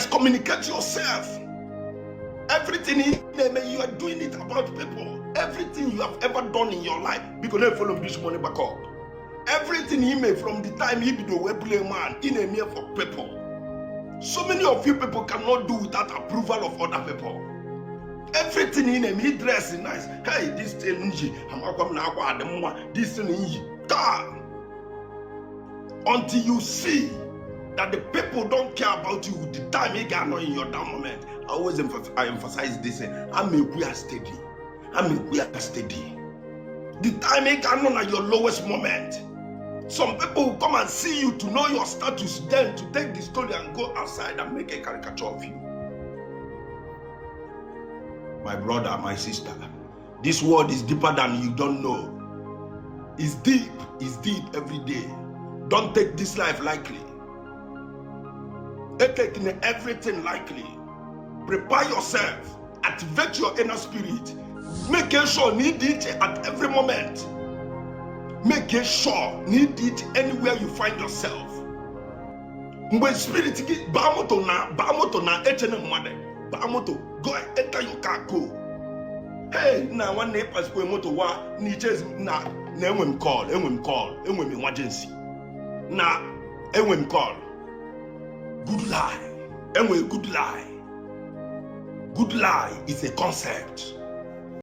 Excommunicate yourself. Everything ị na-eme, you are doing it about people. Everything you have ever done in your life, biko na-follow m this morning back up. Everything you made from the time you bido wee bụrụ a man, ị na-eme for people. So many of you people cannot do without approval of other people. Everything ị na-eme, ị dress nice. Hey, this thing nji amakwa m na akwa adị mma, this thing nyi taa, until you see that the people don't care about you, the time ị ga-anọ in your down moment. I always I emphasize this. I'm ekwu ya steady, I'm ekwu ya steady. The time ị ga-anọ na your lowest moment, some people will come and see you to know your status, then to take the story and go outside and make a caricature of you. My brother, my sister, this world is deeper than you don't know. It's deep, it's deep every day. Don't take this life lightly. Taking everything lightly. Prepare yourself. Activate your inner spirit. Make sure need it at every moment. Make sure need it anywhere you find yourself. Mgbe spirit gị baa moto na baa moto na echene mmadụ baa moto, go, enter your car, go. Hey, nna nwanne, ịpasikwa moto wa n'iche na na enwe m call, enwe m call, enwe m emergency na enwe m call. Good lie, enwe good lie. Good lie is a concept.